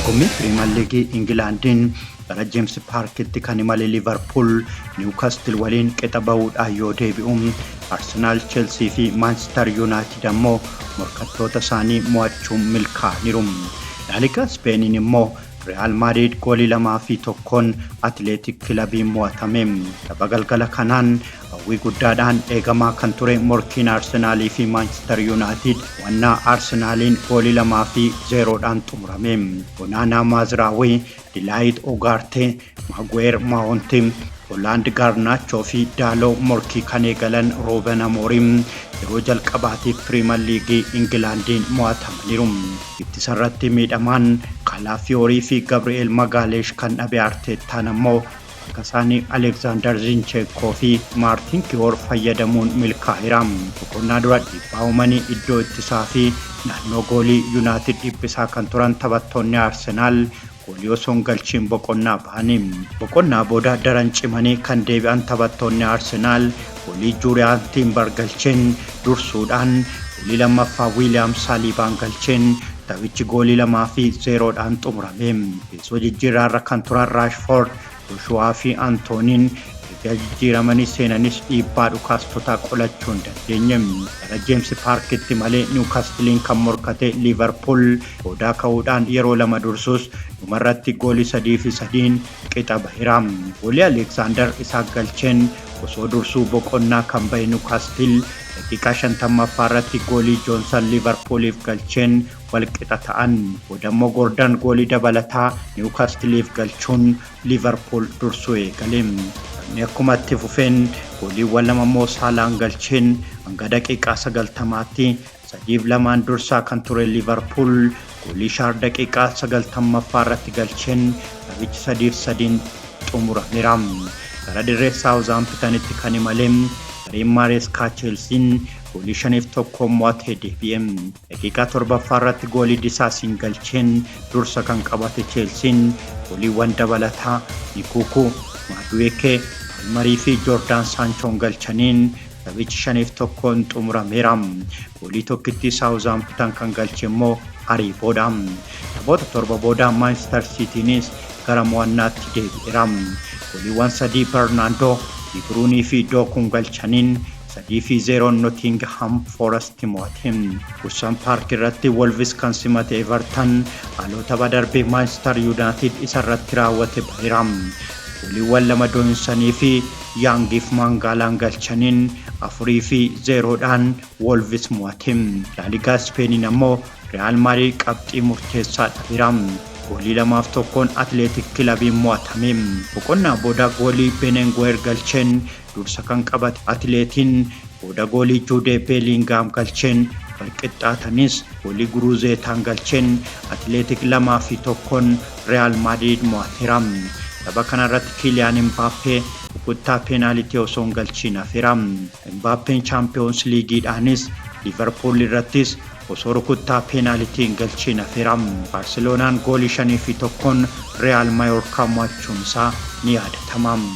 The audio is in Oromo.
Dorgommii Piriimer Liigii Ingilaandiin gara Jeems Paarkitti kan imale Liivarpuul Niwukastil waliin qixa bahuudhaan yoo deebi'u, Arsenaal, Chelsii fi Maanchister Yuunaayitid ammoo morkattoota isaanii mo'achuun milkaa'aniiru. Laaligaa Ispeeniin immoo Riyaal Maadriid goolii 2 fi 1n Atileetik Kilabiin mo'atame. Tapha galgala kanaan hawwii guddaadhaan eegamaa kan ture morkiin Arsenaalii fi Maanchister Yuunaayitid mo'annaa Arsenaaliin goolii 2 fi 0dhaan xumurame. Onaanaa, Maaziraawii, Dilaayit, Ugaartee, Maaguweer, Maawonti, Hoolaand, Gaarnaachoo fi Daaloo morkii kan eegalan Ruuben Amooriim yeroo jalqabaatiif Piriimer Liigii Ingilaandiin mo'atamaniiru. Ittisa irratti miidhamaan Kalaafiyoorii fi Gabri'eel Magaaleesh kan dhabe Arteettaan ammoo bakka isaanii Aleekzaandar Zincheekoo fi Maartin Kiyoor fayyadamuun milkaa'eera. Boqonnaa dura dhiibbaa uumanii iddoo ittisaa fi naannoo goolii Yuunaayitid dhiphisaa kan turan taphattoonni Arsenaal goolii osoo hin galchiin boqonnaa bahanii. Boqonnaa booda daran cimanii kan deebi'an taphattoonni Arsenaal goolii Juuriyaan Tiimbar galcheen dursuudhaan goolii lammaffaa Wiiliyaam Saaliibaan galcheen taphichi goolii 2 fi 0dhaan xumurame. Teessoo jijjiirraarra kan turan Raashfoord, Joshuwaa fi Antooniin erga jijjiiramanii seenanis dhiibbaa dhukaastotaa qolachuu hin dandeenye. Gara Jeems Paarkitti malee Niwukastiliin kan morkate Liivarpuul boodaa ka'uudhaan yeroo lama dursus dhumarratti goolii 3 fi 3n qixa baheera. Goolii Aleeksaandar Isaak galcheen osoo dursuu boqonnaa kan bahe Niwukastil daqiiqaa 50ffaa irratti goolii Joonsan Liivarpuuliif galcheen walqixa ta'an. Boodammoo Goordan goolii dabalataa Niwukastiliif galchuun Liivarpuul dursuu eegale. Taphni akkuma itti fufeen gooliiwwan lama immoo Saalaan galcheen hanga daqiiqaa 90tti 3f 2n dursaa kan ture Liivarpuul goolii Shaar daqiiqaa 90ffaa irratti galcheen taphichi 3f 3n xumurameera. Gara dirree Saawuzaampitanitti kan imale gareen Maareeskaa Cheelsiin goolii 5f 1n mo'atee deebi'e. Daqiiqaa 7ffaa irratti goolii Disaasiin galcheen dursa kan qabate Cheelsiin gooliiwwan dabalataa Nikuukuu, Maaduweekee, Palmarii fi Joordaan Saanchoon galchaniin taphichi 5f 1n xumurameera. Goolii tokkittii Saawuzaampitan kan galche immoo Ariiboodha. Taphoota 7 booda Maanchister Siitiinis gara mo'annaatti deebi'eera. Gooliiwwan sadii Bernaandoo, Dibruunii fi Dookuun galchaniin 3 fi 0n Notingham Forest mo'ate. Goodison Park irratti Wolves kan simate Everton haaloo tapha darbee Maanchister Yuunaayitid isa irratti raawwate baheera. Gooliiwwan lama Dooyinsanii fi Yaangiif Maangaalaan galchaniin 4 fi 0dhaan Wolves mo'ate. Laaligaa Ispeeniin ammoo Riyaal Maadriid qabxii murteessaa dhabeera. Goolii 2f 1n Atileetik Kilabiin mo'atame. Boqonnaa booda goolii Benenguer galcheen dursa kan qabate Atileetiin booda goolii Juudee Beelingaam galcheen walqixxaatanis goolii Guruuzeetaan galcheen Atileetik 2f 1n Riyaal Maadriid mo'ateera. Tapha kanarratti Kiiliyaan Imbaappee rukuttaa peenaalitii osoo hin galchiin hafeera. Imbaappeen Chaampiyoons Liigiidhaanis Liivarpuul irrattis osoo rukuttaa peenaalitii hin galchiin hafeera. Baarseloonaan goolii 5f 1n Riyaal Mayoorkaa mo'achuun isaa ni yaadatama.